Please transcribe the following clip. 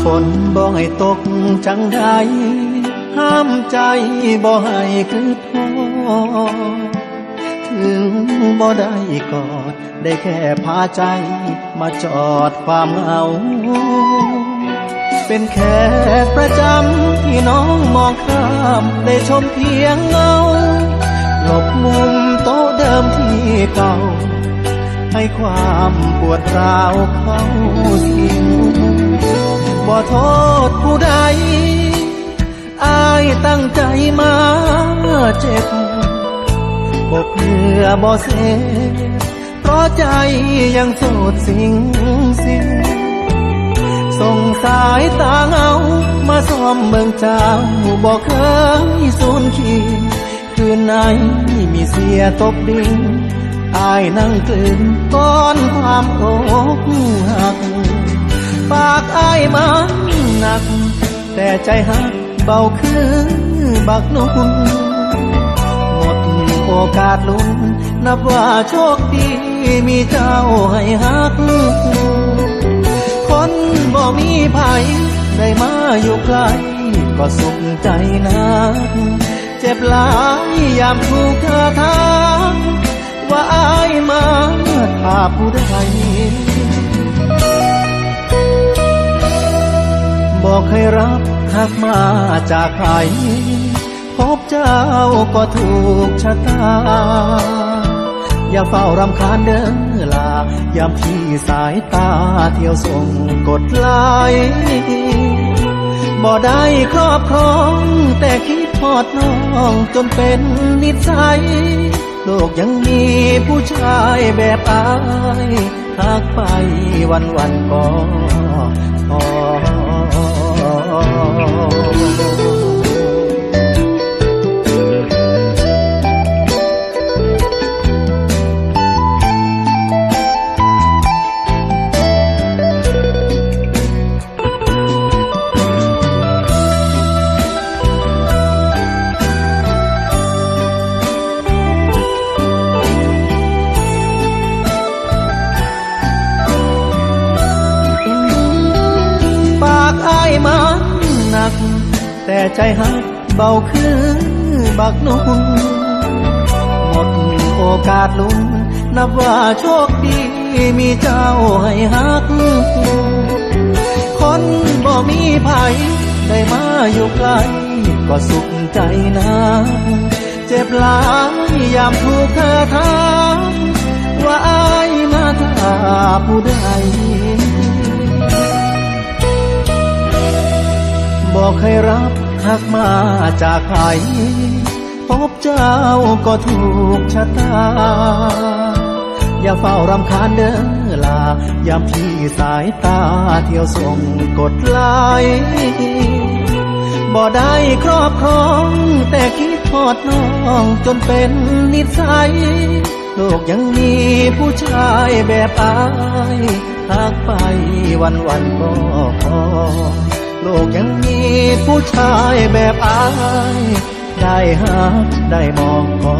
ຝົນບໍ່ໃຫ້ຕົກຈັ່ງໃດ ຫ້າມໃຈບໍ່ໃຫ້ຄຶດຮອດ ເຖິງບໍ່ໄດ້ກອດ ໄດ້ແຄ່ພາໃຈມາຈອດຄວາມເຫງົາ ເປັນແຂກປະຈຳທີ່ນ້ອງມອງຂ້າມ ໄດ້ຊົມພຽງເງົາ ຫຼົບມຸມໂຕະເດີມທີ່ເກົ່າ ໃຫ້ຄວາມປວດຮ້າວເຂົ້າສິງ ບໍ່ໂທດຜູ້ໃດ ອ້າຍຕັ້ງໃຈມາເຈັບ ບໍ່ເພື່ອບໍ່ເສບ ເພາະໃຈຍັງໂສດສິງສິງ ສົ່ງສາຍຕາເຫງົາມາຊອມເບິ່ງເຈົ້າ ບໍ່ເຄີຍສູນຄີນ ຄືນໃນມີເສຍຕົກດິນ ອ້າຍນັ່ງຕື່ນກ່ອນຄວາມອົກຫັກ ປາກອ້າຍມັນໜັກ ແຕ່ໃຈຮັກເບົາຄືບັກນຸ່ນ ໝົດໂອກາດລຸ້ນ ນັບວ່າໂຊກດີ ມີເຈົ້າໃຫ້ຮັກ ຄົນບໍ່ມີໃຜ ໄດ້ມາຢູ່ໃກ້ ກໍສຸກໃຈນັກ ເຈັບຫຼາຍຍາມຖືກທ້າທາຍ ວ່າອ້າຍມາຖ້າຜູ້ໃດ ບໍ່ເຄີຍຮັບຮັກມາຈາກໃຜ ພົບເຈົ້າກໍຖືກຊະຕາ ຢ່າຟ້າວລຳຄານເດີຫຼ້າ ຍາມທີ່ສາຍຕາທ່ຽວສົ່ງກົດໄລ ບໍ່ໄດ້ຄອບຄອງ ແຕ່ຄິດຮອດນ້ອງຈົນເປັນນິດໄສ ໂລກຍັງມີຜູ້ຊາຍແບບອ້າຍ ຮັກໄປວັນໆກໍພໍ. ປາກອ້າຍມັນໜັກ ແຕ່ໃຈຮັກເບົາຄືບັກນຸ່ນ ໝົດໂອກາດລຸ້ນ ນັບວ່າໂຊກດີ ມີເຈົ້າໃຫ້ຮັກ ຄົນບໍ່ມີໃຜ ໄດ້ມາຢູ່ໃກ້ ກໍສຸກໃຈນັກ ເຈັບຫຼາຍຍາມຖືກທ້າທາຍ ວ່າອ້າຍມາຖ້າຜູ້ໃດ ບໍ່ເຄີຍຮັບຮັກມາຈາກໃຜ ພົບເຈົ້າກໍຖືກຊະຕາ ຢ່າຟ້າວລຳຄານເດີຫຼ້າ ຍາມທີ່ສາຍຕາທ່ຽວສົ່ງກົດໄລ ບໍ່ໄດ້ຄອບຄອງ ແຕ່ຄິດຮອດນ້ອງຈົນເປັນນິດໄສ ໂລກຍັງມີຜູ້ຊາຍແບບອ້າຍ ຮັກໄປວັນໆກໍພໍ ໂລກຍັງມີຜູ້ຊາຍແບບອ້າຍ ໄດ້ຮັກໄດ້ມອງກໍ